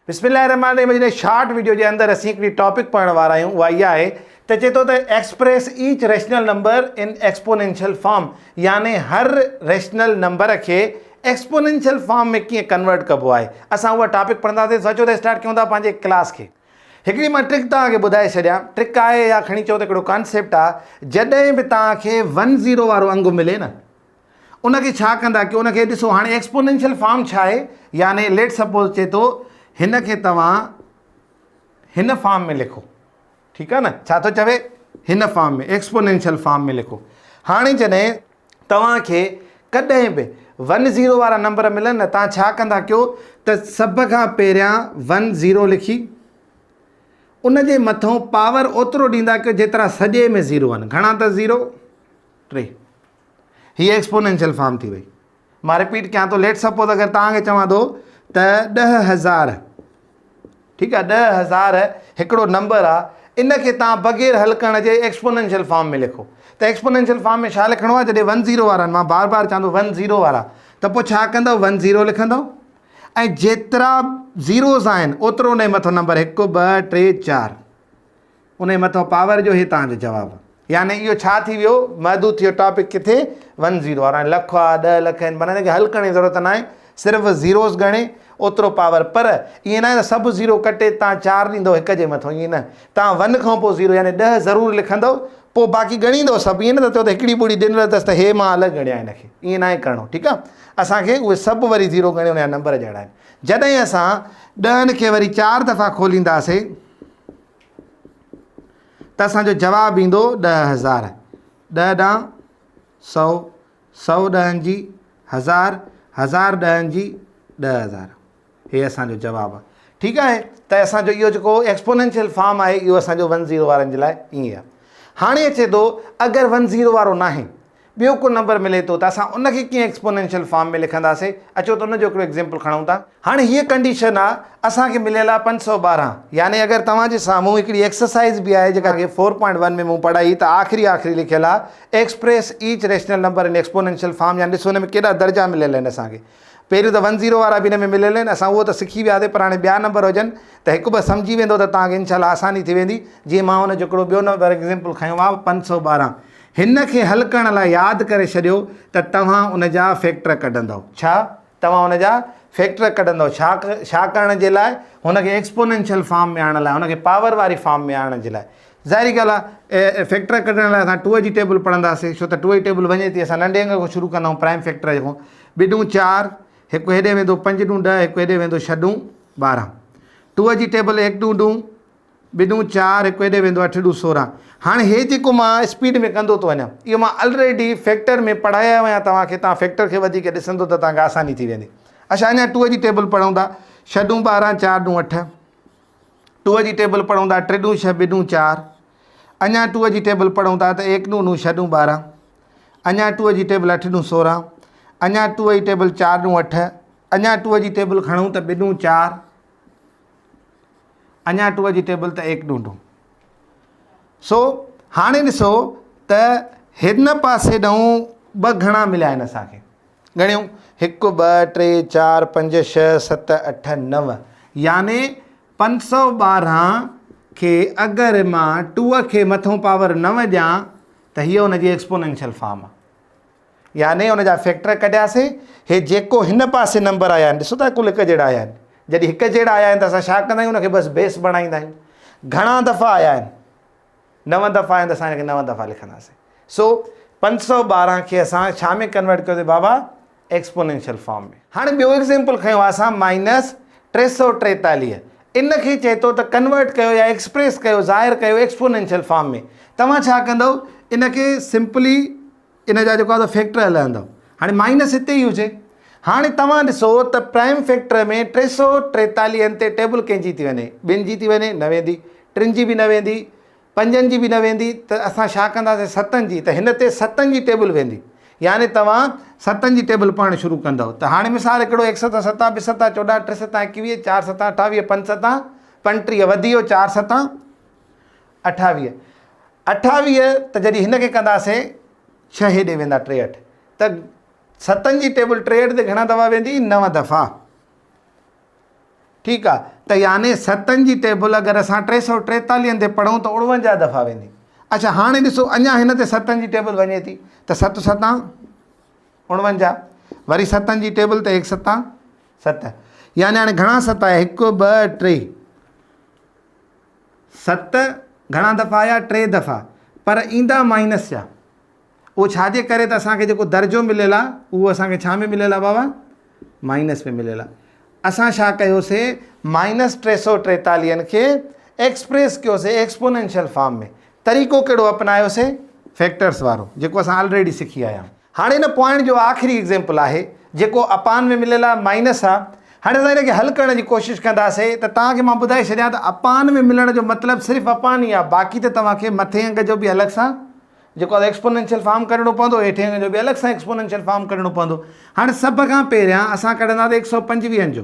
بسم الله الرحمٰن الرحيم اڄ هن شارٽ وڊيو جي اندر اسين هڪڙي ٽاپڪ پڙهڻ وارا آهيون اها اها آهي ته چئي ٿو ته express each rational number in exponential form يعني هر ريشنل نمبر کي ايڪسپونينشل فارم ۾ ڪيئن ڪنورٽ ڪبو آهي اسان اها ٽاپڪ پڙهنداسين سو اچو ته اسٽارٽ ڪيون ٿا پنهنجي ڪلاس کي. هڪڙي مان ٽرڪ توهان کي ٻڌائي ڇڏيان ٽرڪ آهي يا کڻي چئو ته هڪڙو ڪانسيپٽ آهي جڏهن به توهان کي ون زيرو وارو انگ ملي نه ان کي ڇا ڪندا ڪيو ان کي ڏسو هاڻي ايڪسپونينشل فارم ڇا آهي يعني ليٽ سپوز چئي ٿو هن کي توهان هن فارم ۾ لکو ٺيڪ آهي نه ڇا ٿو چوي هن فارم ۾ ايڪسپونينشل فارم ۾ لکو هاڻي جڏهن توهان کي ڪڏهن به ون زيرو وارا نمبر ملن نه توهان ڇا ڪندا ڪيو ته سڀ کان پهريان ون زيرو لکي ان جي مٿو پاور اوترو ڏيندا ڪيو جيترا سڄي ۾ زيرو آهن گهڻا ته زيرو ٽي هي ايڪسپونينشل فارم ٿي وئي. مان رپيٽ ڪيان ٿو ليٽ سپوز اگر توهان کي چوان ٿو ته 10000 ٺيڪ آ 10000 هڪڙو نمبر آ ان کي توهان بغير حل ڪرڻ جي ايڪسپونينشل فارم ۾ لکو ته ايڪسپونينشل فارم ۾ ڇا لکڻو آ جڏهن ون زيرو وارا مان بار بار چوان ٿو ون زيرو وارا ته پوء ڇا ڪندو ون زيرو لکندو ۽ جيترا زيروز آهن اوترو ان جي مٿو نمبر هڪ ٻه ٽي چار انهي مٿان پاور جو هي توهان جو جواب. يعني اهو ڇا ٿي ويو محدود ٿي ويو ٽاپڪ ڪٿي ون زيرو وارو هاڻي لک آ ڏهه لک آهن معنيٰ هن کي حل ڪرڻ جي ضرورت ناهي صرف زيروز ڳڻي اوترو پاور پر ائين ناهي ته سڀ زيرو ڪٽي توهان چار ڏيندو هڪ جي مٿو ائين نه توهان ون کان پوء زيرو يعني ڏهه ضرور لکندو پوء باقي ڳڻيندو سڀ ائين نه ته چئو ته هڪڙي ٻڙي ڏنل اٿس ته هي مان الڳ ڳڻيان هن کي ائين ناهي ڪرڻو ٺيڪ آ اسان کي اهي سڀ وري زيرو ڳڻي ان جا نمبر ڄاڻائن جڏهن اسان ڏهن کي وري چار دفعا کولينداسي ته اسان جو جواب ايندو 10000 ڏهه ڏانهن سئو، سئو ڏهن جي هزار، هزار ڏهن جي 10000. هي اسان جو جواب آهي. ٺيڪ آهي ته اسان جو اهو جيڪو ايڪسپونينشل فارم آهي اهو اسان جو ون زيرو وارن جي لاء ائين آهي. هاڻي اچي ٿو اگر ون زيرو وارو ناهي ٻيو ڪو نمبر ملي ٿو ته اسان ان کي ڪيئن ايڪسپونينشل فارم ۾ لکنداسي اچو ته ان جو هڪڙو ايگزيمپل کڻون ٿا. هاڻي هيء ڪنڊيشن آ اسان کي مليل آ 512 يعني اگر توهان جي سامهون هڪڙي ايڪسرسائيز به آهي جيڪا فور پوائنٽ ون ۾ مون پڙهائي ته آخري آخري لکيل آ express each rational number in exponential form يعني ڏسو ان ۾ ڪيڏا درجا مليل آهن اسان کي پهريون ته ون زيرو وارا به ان ۾ مليل آهن اسان اهو ته سکي وياسي پر هاڻي ٻيا نمبر هجن ته هڪ ٻه سمجهي ويندو ته توهان کي انشاء الله آساني ٿي ويندي جيئن مان ان جو هڪڙو ٻيو نمبر ايگزيمپل کنيو آ 512 هن کي حل ڪرڻ لاء ياد ڪري ڇڏيو ته توهان ان جا فيڪٽر ڪڍندؤ. ڇا توهان ان جا فيڪٽر ڪڍندؤ؟ ڇا ڇا ڪرڻ جي لاء؟ هن کي ايڪسپونينشل فارم ۾ آڻڻ لاء، هن کي پاور واري فارم ۾ آڻڻ جي لاء. ظاهري ڳالهه آهي فيڪٽر ڪڍڻ لاء اسان ٽوء جي ٽيبل پڙهنداسين، ڇو ته ٽوء جي ٽيبل وڃي ٿي، اسان ننڍي انگ کان شروع ڪندا آهيون پرائم فيڪٽر کان. ٻه ڏون چار، هڪ هيڏي ويندو پنج ڏون ڏهه، هڪ هيڏي ويندو ڇهه ڏون 12. ٽوء جي ٽيبل هڪ ڏون ڏون، ٻه ڏون چار، هڪ هيڏي ويندو اٺ ڏون 16. هاڻي هي جيڪو مان اسپيڊ ۾ ڪندو ٿو وڃان اهو مان الريڊي فيڪٽر ۾ پڙهايا آهيان توهان کي، توهان فيڪٽر کي وڌيڪ ڏسندو ته توهان کي آساني ٿي ويندي. اڇا اڃا ٽوء جي ٽيبل پڙهون ٿا، ڇهه ڏون 12، چار ڏون اٺ. ٽوء جي ٽيبل پڙهون ٿا، ٽي ڏون ڇهه، ٻه ڏون چار. اڃا ٽوء جي ٽيبل پڙهون ٿا ته ايڪ ڏون ڏون، ڇهه ڏون 12. اڃا ٽوء جي ٽيبل اٺ ڏون 16. اڃا ٽوء جي ٽيبل چار ڏون اٺ. اڃا ٽوء جي ٽيبل کڻون ته ٻه ڏون چار. اڃا ٽوء جي ٽيبل ته ايڪ ڏونڊو. سو هاڻي ڏسو ته هن پاسي ڏانهن ٻه گهڻا مليا آهن اسان کي. ڳڻيو، هڪ، ٻه، ٽي، چار، پنج، ڇهه، ست، اٺ، نو. يعني 512 کي اگر مان ٽوء کي مٿئون پاور نو ڏيان ته هيء ان جي ايڪسپونينشل فارم آهي. يعني ان جا فيڪٽر ڪڍياسين، هي جيڪو هن پاسي نمبر آيا آهن، ڏسو ٿا ڪل هڪ جهڙا آيا آهن، جڏهن هڪ جهڙا آيا آهن ته اسان ڇا ڪندا آهيون ان کي بس بيس بڻائيندا آهيون. گهڻا دفعا آيا آهن؟ نو دفعا آيا آهن ته اسان هن کي نو دفعا لکنداسين. سو 512 کي اسان ڇا ۾ ڪنورٽ ڪيوسين بابا؟ Exponential form ۾. هاڻي ٻيو ايگزيمپل کنيو آهي اسان مائنس 343 ان کي چئي ٿو ته ڪنورٽ ڪيو يا ايڪسپريس ڪيو، ظاهر ڪيو ايڪسپونينشل فارم ۾. توهان ڇا ڪندؤ ان کي سمپلي ان جا جيڪو آهي فيڪٽر هلندو هاڻي مائنس هتي ئي هجي هاڻي توهان ڏسو ته پرائم فيڪٽر ۾ ٽي سو ٽيتاليهن تي ٽيبل ڪنهن جي ٿي وڃي ٻن جي ٿي وڃي نه ويندي ٽن جي به نه ويندي پنجن جي به نه ويندي ته اسان ڇا ڪنداسين ستن جي ته هن تي ستن جي ٽيبل ويندي يعني توهان ستن جي ٽيبل پڙهڻ شروع ڪندؤ ته هاڻي مثال هڪڙو هڪ ست ستا ٻه ستا 14 ٽي ستا 21 چار ستا 28 پنج ستا 35 وڌي ويو چار ستا 28 28 ته جڏهن هن کي ڪنداسين ڇهه هيڏي ويندا 63 ته ستن جي ٽيبل 63 تي گهڻا دفعا ويندي؟ نو دفعا. ٺيڪ آ ته يعني ستن جي ٽيبل اگر اسان ٽي سئو ٽيتاليهن تي پڙهون ته اڻونجاهه دفعا ويندي. اڇا هاڻي ڏسو اڃا هن تي ستن جي ٽيبل وڃي ٿي ته ست ستان اڻونجاهه، وري ستن جي ٽيبل ته هڪ ستان ست، يعني هاڻي گهڻا ست آيا هڪ ٻه ٽي، ست گهڻا دفعا آيا ٽي دفعا، پر ايندا مائنس جا. اهو ڇا جي ڪري ته اسان کي جيڪو درجو مليل آهي اهو اسان کي ڇا ۾ مليل آهي بابا مائنس ۾ مليل آهي. اسان ڇا ڪيوسي مائنس ٽي سئو ٽيتاليهن کي ايڪسپريس ڪيوسي ايڪسپونينشل فارم ۾. طريقو ڪهڙو اپنايوسي فيڪٽرس وارو جيڪو اسان آلريڊي سکي آيا آهيون. هاڻي ان پوائنٽ جو آخري ايگزيمپل آهي جيڪو اپان ۾ مليل آهي مائنس آهي. هاڻي اسان ان کي حل ڪرڻ جي ڪوشش ڪنداسي ته توهان کي مان ٻڌائي ڇڏيان ته اپان ۾ ملڻ جو مطلب صرف اپان ئي آهي باقي ته توهان کي مٿين انگ جو به الڳ سان جيڪو آهي ايڪسپونينشل فارم ڪڍڻو پوندو هيٺين انگ جو به الڳ سان ايڪسپونينشل فارم ڪڍڻو پوندو. هاڻي سڀ کان پهريان اسان ڪڍنداسين هڪ سئو پنجويهن جو.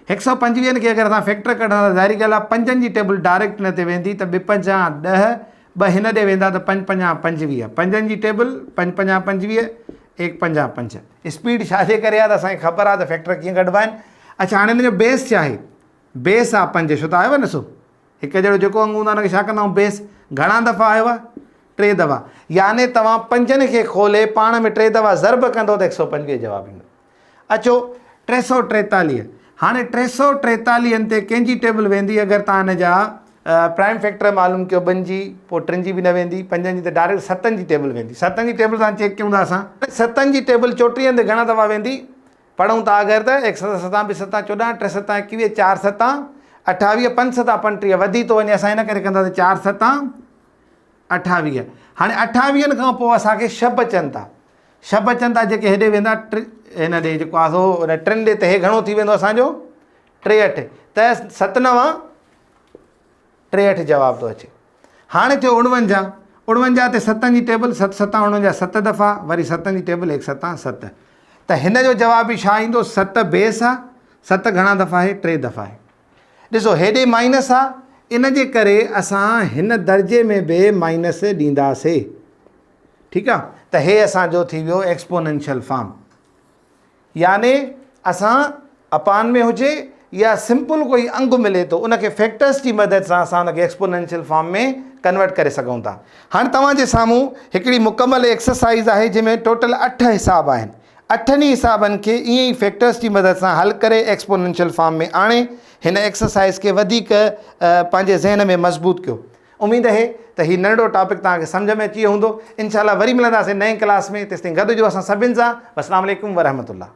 هڪ سئو پنجويهن کي اگر اسان فيڪٽر ڪڍنداسين ظاهري ڳالهه آهي پنجن جي ٽيبل ڊائريڪٽ هن تي ويندي ته ٻه پنجان ڏهه، ٻه هن ڏي ويندا ته پنج پنجان پنجويهه، پنجن جي ٽيبل پنج پنجان پنجويهه، ايڪ پنجان پنج. اسپيڊ ڇا جي ڪري آهي ته اسان کي خبر آهي ته فيڪٽر ڪيئن ڪڍبا آهن. اڇا هاڻي هن جو بيس ڇا آهي؟ بيس آهي پنج ڇو ته آيو آهي نه سو. هڪ جهڙو جيڪو انگ هوندو آهي ان کي ڇا ڪندا آهيون بيس. گهڻا دفعا آيو آهي؟ ٽي دفعا. يعني توهان پنجن کي کولي پاڻ ۾ ٽي دفعا ضرب ڪندو ته هڪ سئو پنجويهه جواب ايندو. اچو ٽي سئو ٽيتاليهه. هاڻي ٽي سئو ٽيتاليهن تي ڪنهن جي ٽيبل ويندي اگر توهان ان جا پرائم فيڪٽر معلوم ڪيو ٻن جي پوء ٽن جي به نه ويندي پنجن جي ته ڊائريڪٽ ستن جي ٽيبل ويندي. ستن جي ٽيبل سان چيڪ ڪيون ٿا اسان. ستن جي ٽيبل چوٽيهن تي گهڻا دفعا ويندي؟ پڙهون ٿا اگر ته هڪ ست ستان ٻه ستان 14، ٽي ستان 21، چار ستان 28، پنج ستان 35 وڌي ٿو وڃي اسان ان ڪري ڪنداسين چار ستان 28. هاڻي اٺاويهن کان پوء اسان کي ڇهه بچن ٿا. ڇهه بچن ٿا جيڪي هيڏي ويندا ٽي هن ڏي جيڪو آهي سو هن ٽن ڏي ته هي گهڻو ٿي ويندو اسان جو 63 ته ست نوان 63 جواب ٿو اچي. هاڻي ٿيو 49. 49 تي ستن جي ٽيبل ست ستان 49 ست دفعا وري ستن جي ٽيبل هڪ ستان ست ته هن جو جواب به ڇا ايندو ست بيس آ ست گهڻا دفعا آهي ٽي دفعا آهي. ڏسو هيڏي مائنس آ ان جي ڪري اسان هن درجي ۾ به مائنس ڏينداسي ٺيڪ آ ته هي اسان جو ٿي ويو ايڪسپونينشل فارم. يعني اسان اپان ۾ هجي يا سمپل ڪوئي انگ ملي ٿو ان کي فيڪٽرس جي مدد سان اسان ان کي ايڪسپونينشل فارم ۾ ڪنورٽ ڪري سگهون ٿا. هاڻي توهان جي سامهون هڪڙي مڪمل ايڪسرسائيز آهي جنهن ۾ ٽوٽل اٺ حساب آهن. اٺن ئي حسابن کي ائين ئي فيڪٽرس جي مدد سان حل ڪري ايڪسپونينشل فارم ۾ آڻي هن ايڪسرسائيز کي وڌيڪ پنهنجي ذهن ۾ مضبوط ڪيو. اميد اهي ته هي ننڍڙو ٽاپڪ توهان کي سمجهه ۾ اچي ويو هوندو. انشاء الله وري ملنداسين نئين ڪلاس ۾ تيستائين گڏ هجو اسان سڀن سان. والسلام عليڪم ورحمة الله.